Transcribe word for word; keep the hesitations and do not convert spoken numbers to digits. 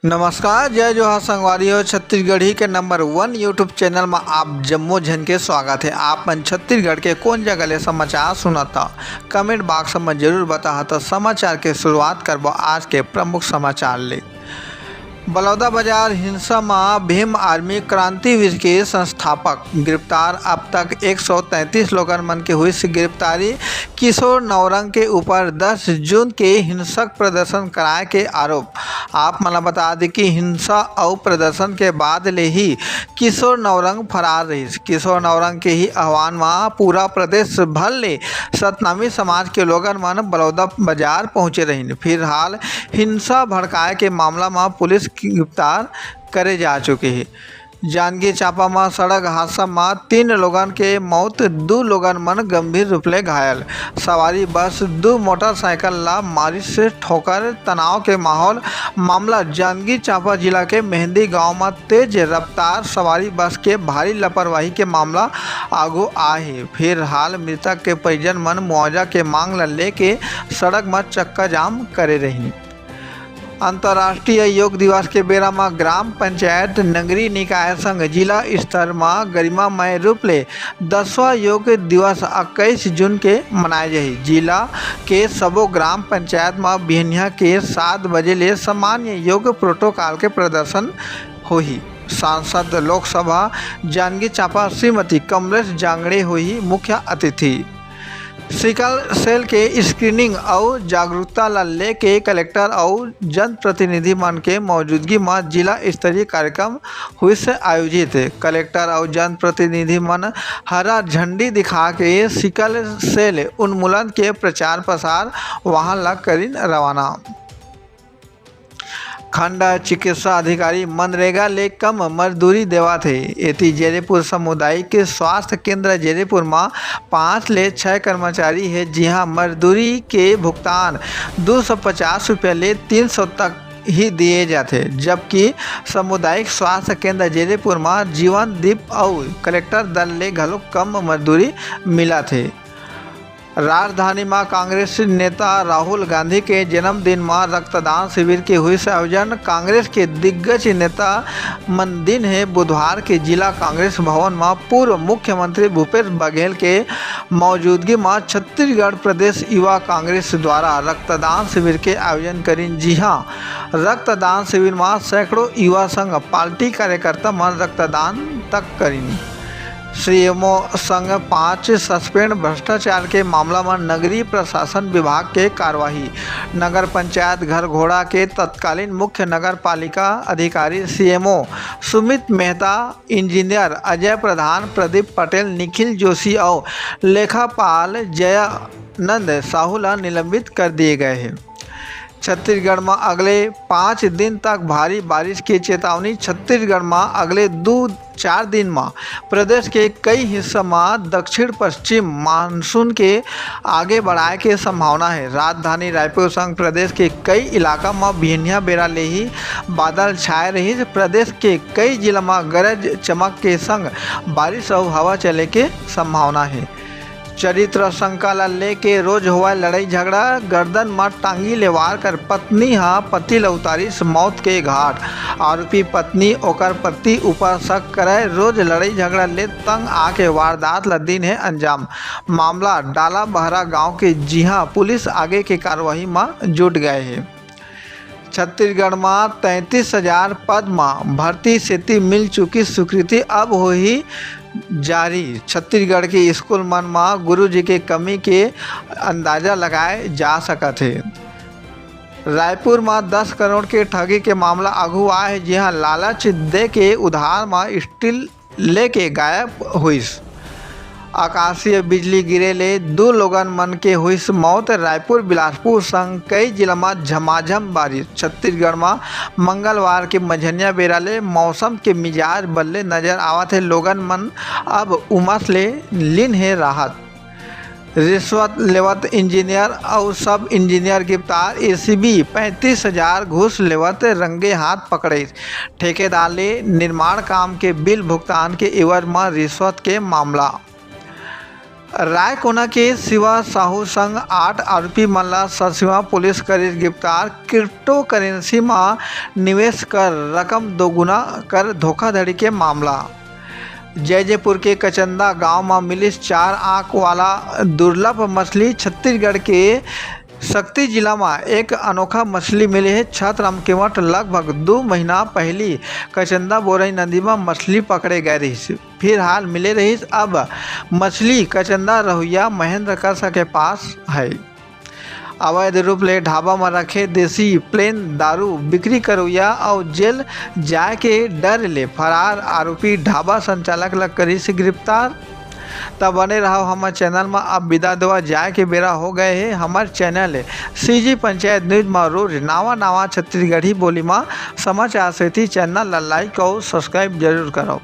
नमस्कार, जय जोहार संगवारी हो। छत्तीसगढ़ी के नंबर वन YouTube चैनल म आप जम्मो झन के स्वागत हे। आप मन छत्तीसगढ़ के कोन जगह ले समाचार सुनत हव, कमेंट बॉक्स म जरूर बताहा। त समाचार के शुरुआत करबो आज के प्रमुख समाचार ले। बलौदाबाजार हिंसा म भीम आर्मी क्रांतिवीर के संस्थापक गिरफ्तार, अब तक एक सौ तैंतीस लोगन मन के हुई से गिरफ्तारी। किशोर नौरंग के ऊपर दस जून के हिंसक प्रदर्शन कराए के आरोप। आप मन ल बता दें कि हिंसा अउ प्रदर्शन के बाद ले ही किशोर नौरंग फरार रहिस। किशोर नौरंग के ही आह्वान म पूरा प्रदेश भर ले सतनामी समाज के लोगन मन बलौदा बाजार पहुंचे रहिन। फिलहाल हिंसा भड़काए के मामला म पुलिस गिरफ्तार करे जा चुके हे। जांजगीर चांपा म सड़क हादसा म तीन लोगन के मौत, दू लोगन मन गंभीर रूप ले घायल। सवारी बस दू मोटरसाइकिल ला मारिस ठोकर, तनाव के माहौल। मामला जांजगीर चांपा जिला के मेहंदी गांव म तेज रफ्तार सवारी बस के भारी लापरवाही के मामला आगू आए हे। फिलहाल मृतक के परिजन मन मुआवजा के मांग ला लेके सड़क म चक्का जाम करे रहिन। अंतर्राष्ट्रीय योग दिवस के बेरा म ग्राम पंचायत, नगरीय निकाय संग जिला स्तर म गरिमामय रूप ले दसवां योग दिवस इक्कीस जून के मनाए जाही। जिला के सबो ग्राम पंचायत म बिहनिया के सात बजे ले सामान्य योग प्रोटोकॉल के प्रदर्शन होही। सांसद लोकसभा जांजगीर चांपा श्रीमती कमलेश जांगड़े होही मुख्य अतिथि। सिकल सेल के स्क्रीनिंग अउ जागरूकता ला लेके कलेक्टर अउ जनप्रतिनिधि मन के मौजूदगी म जिला स्तरीय कार्यक्रम हुई से आयोजित। कलेक्टर अउ जनप्रतिनिधि मन हरा झंडी दिखा के सिकल सेल उन्मूलन के प्रचार प्रसार वाहन ला करिन रवाना। खंड चिकित्सा अधिकारी मनरेगा ले कम मजदूरी देवाथे। एती जैदीपुर सामुदायिक स्वास्थ्य केंद्र जैदीपुर म पाँच ले छह कर्मचारी हे, जिहां मजदूरी के भुगतान दो सौ पचास रुपया ले तीन सौ तक ही दिए जाथे, जबकि सामुदायिक स्वास्थ्य केंद्र जैदीपुर म जीवन दीप अउ कलेक्टर दल ले घलो कम मजदूरी मिलथे। राजधानी म कांग्रेस नेता राहुल गांधी के जन्मदिन म रक्तदान शिविर के हुई आयोजन। कांग्रेस के दिग्गज नेता मन दिन हे बुधवार के जिला कांग्रेस भवन म पूर्व मुख्यमंत्री भूपेश बघेल के मौजूदगी म छत्तीसगढ़ प्रदेश युवा कांग्रेस द्वारा रक्तदान शिविर के आयोजन करिन, जिहां रक्तदान शिविर म सैकड़ों युवा संग पार्टी कार्यकर्ता मन रक्तदान तक करिन। सीएमओ संग पांच सस्पेंड भ्रष्टाचार के मामला म नगरीय प्रशासन विभाग के कार्यवाही। नगर पंचायत घरघोड़ा के तत्कालीन मुख्य नगर पालिका अधिकारी सीएमओ सुमित मेहता, इंजीनियर अजय प्रधान, प्रदीप पटेल, निखिल जोशी अउ लेखापाल जयानंद साहू ला निलंबित कर दिए गए हे। छत्तीसगढ़ म अगले पाँच दिन तक भारी बारिश के चेतावनी। छत्तीसगढ़ म अगले दू चार दिन म प्रदेश के कई हिस्सा म दक्षिण पश्चिम मानसून के आगे बढ़ाए के संभावना हे। राजधानी रायपुर संग प्रदेश के कई इलाका म बिहनिया बेरा ले ही बादल छाए रहिस। प्रदेश के कई जिला म गरज चमक के संग बारिश अउ हवा चले के संभावना हे। चरित्र शंका ला लेके रोज होवय लड़ई झगड़ा, गर्दन म टांगी ले वार कर पत्नी ह पति ला उतारिस मौत के घाट। आरोपी पत्नी ओकर पति ऊपर शक करय, रोज लड़ई झगड़ा ले तंग आके वारदात ला दिन हे अंजाम। मामला डाला बहरा गांव के, जिहां पुलिस आगे के कार्रवाई म जुट गए हे। छत्तीसगढ़ म तैंतीस हजार पद म भर्ती सेती मिल चुकी स्वीकृति, अब होही जारी। छत्तीसगढ़ के स्कूल मन म गुरुजी के कमी के अंदाजा लगाए जा सकत हे। रायपुर म दस करोड़ के ठगी के मामला आघू आए हे, जिहां लालच दे के उधार म स्टील लेके गायब होइस। आकाशीय बिजली गिरे ले दू लोगन मन के होइस मौत। रायपुर, बिलासपुर संग कई जिला म झमाझम बारिश। छत्तीसगढ़ म मंगलवार के मझनिया बेरा ले मौसम के मिजाज बदले नजर आवत हे। लोगन मन अब उमस ले लीन हे राहत। रिश्वत लेवत इंजीनियर अउ सब इंजीनियर गिरफ्तार। एसीबी पैंतीस हजार घूस लेवत रंगे हाथ पकड़े। ठेकेदार ले निर्माण काम के बिल भुगतान के एवज म रिश्वत के मामला। रायकोना के शिवा साहू संग आठ आरोपी मन ला सरसीवा पुलिस करिस गिरफ्तार। क्रिप्टो करेंसी म निवेश कर रकम दोगुना कर धोखाधड़ी के मामला। जैजेपुर के कचंदा गांव म मिलिस चार आंख वाला दुर्लभ मछली। छत्तीसगढ़ के सक्ती जिला म एक अनोखा मछली मिले हे। छतराम केवट लगभग दू महीना पहिली कचंदा बोरई नदी म मछली पकड़े गए रहिस, फिर हाल मिले रहिस। अब मछली कचंदा रहुइया महेंद्र कसा के पास है। अवैध रूप ले ढाबा म रखे देसी प्लेन दारू बिक्री करुइया अउ जेल जाए के डर ले फरार आरोपी ढाबा संचालक ल करिस गिरफ्तार। त बने रहव हमर चैनल म। अब विदा देवा जाए के बेरा हो गए हे। हमर चैनल हे सीजी पंचायत न्यूज म रोज नावा नावा छत्तीसगढ़ी बोली म समाचार सेती चैनल ल लाइक अउ सब्सक्राइब जरूर करव।